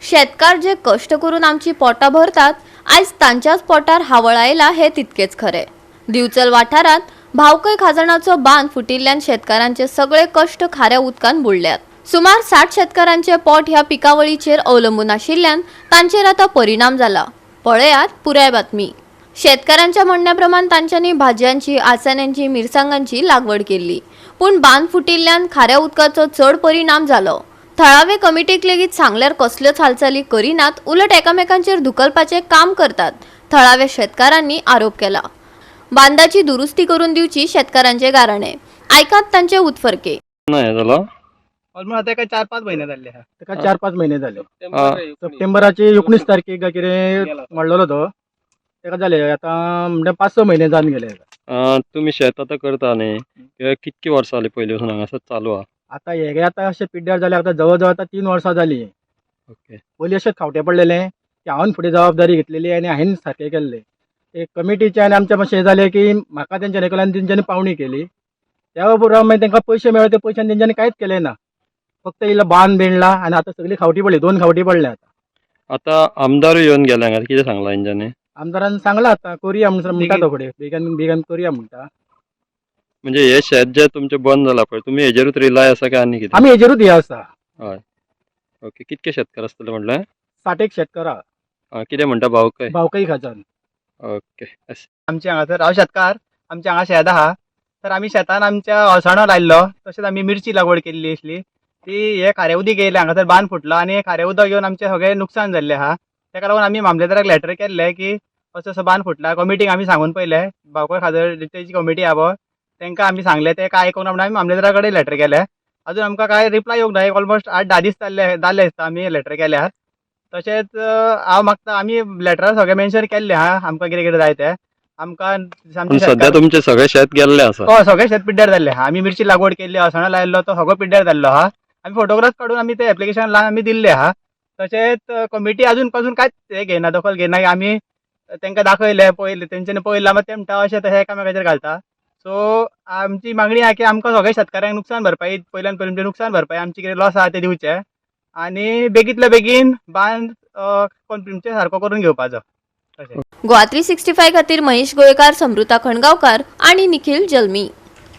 शेतकार जे कश्ट करून आमची पोटां भरतात, आयज तांच्याच पोटार हावळ आयला हें तितकेच खरें. दिवचल वाठारांत भावकय खाजणाचो बांद फुटिल्ल्यान शेतकारांचे सगळे कश्ट खाऱ्या उदकान बुडल्यात. सुमार 60 शेतकारांचे पोट ह्या पिकावळीचेर अवलंबून आशिल्ल्यान तांचेर आतां परिणाम जाला. पळयात पुराय बातमी. शेतकारांच्या म्हणण्या प्रमाण तांच्यांनी भाजयांची, आळसाण्यांची, मिरसांगांची लागवड केल्ली, पूण बांद फुटिल्ल्यान खाऱ्या उदकाचो चड परिणाम जालो. थळावे कमिटीक लेगीत सांगल्यार कसल्योच हालचाली करिनात, उलट एकामेकांचेर धुकलपाचें काम करतात, थळाव्या शेतकारांनी आरोप केला. बांदाची दुरुस्ती करून दिवची शेतकारांचे गाराणे. आयकात तांचे उत्फर्के. ना हें जालो. ऑलमोस्ट आतां एका 4-5 म्हयने जाल्ले आहा. ताका 4-5 महिने जाले. आ. सप्टेंबराची 19 तारखेक काय कितें म्हणलेलो तो ताका जाले आतां म्हणजे 5-6 म्हयने जावन गेले. तुमी शेत आतां करता न्ही, किंवा कितकी वर्सां जाली पयलीं पासून हांगासर चालू आहा? आतां हे गे आतां अशें पिड्ड्यार जाले, आतां जवळ जवळ आतां 3 वर्सां जालीं. पयलीं अशें खावटें पडलेलें की हांवें फुडें जबाबदारी घेतलेली आनी हांवें सारकें केल्लें. ते कमिटीचें आनी आमचें मातशें हें जालें की म्हाका तेंच्यांनी केलें आनी तेंच्यांनी पावणी केली. त्या उपरांत मागीर तांकां पयशे मेळ्ळे, ते पयशान तेंच्यांनी कांयच केलें ना. फक्त इल्लो बांद बेणला आनी आतां सगळी खावटी पडली, 2 खावटी पडल्या आतां. आतां आमदारूय येवन गेले हांगा, कितें सांगलां तेंच्यांनी? आमदारान सांगलां आतां करुया म्हणून म्हणटा तो फुडें बेगीन बेगीन करुया म्हणटा. म्हणजे हे शेत जें तुमचें बंद जालां पळय, तुमी हेजेरूच रिलाय आसा काय आनी कितें? आमी हेजेरूच हे आसा. ओके, कितके शेतकार आसतले म्हटलें? 60 एक शेतकार आहा. आं, कितें म्हणटा भावकय? भावकई खाजन. ओके. अशें. आमच्या हांगासर हांव शेतकार, आमच्या हांगा शेत आहा. तर आमी शेतान आमच्या अळसाणो लायल्लो, तशेंच आमी मिरची लागवड केल्ली आसली. ती हे खारें उदीक येयलें, हांगासर बांद फुटलो आनी खारें उदक येवन आमचें सगळें नुकसान जाल्लें आहा. ताका लागून आमी मामलेदाराक लेटर केल्लें की असो असो बांद फुटला. कमिटीक आमी सांगून पळयलें, भावकर खाजन तेजी कमिटी आहा पळय, तांकां आमी सांगलें, ते काय आयकूंक ना म्हणून आमी मामलेदारा कडेन लेटर केलें. अजून आमकां कांय रिप्लाय येवंक ना. ऑलमोस्ट 8-10 दीस जाल्ले जाल्ले दिसता आमी लेटर केल्यार. तशेंच हांव मागता, आमी लेटरार सगळें मेन्शन केल्लें आहा आमकां कितें कितें जाय तें आमकां. पूण आमच्या सद्या तुमचें सगळें शेत गेल्लें आसा. हय, सगळें शेत पिड्ड्यार जाल्लें आहा. आमी मिरची लागवड केल्ली, अळसाणो लायल्लो, तो सगळो पिड्ड्यार जाल्लो आहा. आमी फोटोग्राफ काडून आमी ते एप्लिकेशन लावन आमी दिल्लें आहा. तशेंच कमिटी अजून पासून कांयच हें घेयना, दखल घेयना की आमी तांकां दाखयलें पळयलें, तेंच्यांनी पळयलां, मागीर ते म्हणटा अशें तशें एकामेकाचेर घालता. सो आमची मागणी आहा की आमकां सगळ्या शेतकाऱ्यांक नुकसान भरपाई, पयल्यान पयलीं म्हणजे नुकसान भरपाई, आमची कितें लॉस आहा तें दिवचें आनी बेगींतल्या बेगीन बांद तुमचे सारको करून घेवपाचो तशें. गोवा 365 खातीर महेश गोयकार, समृता खणगांवकार आणि निखिल जल्मी.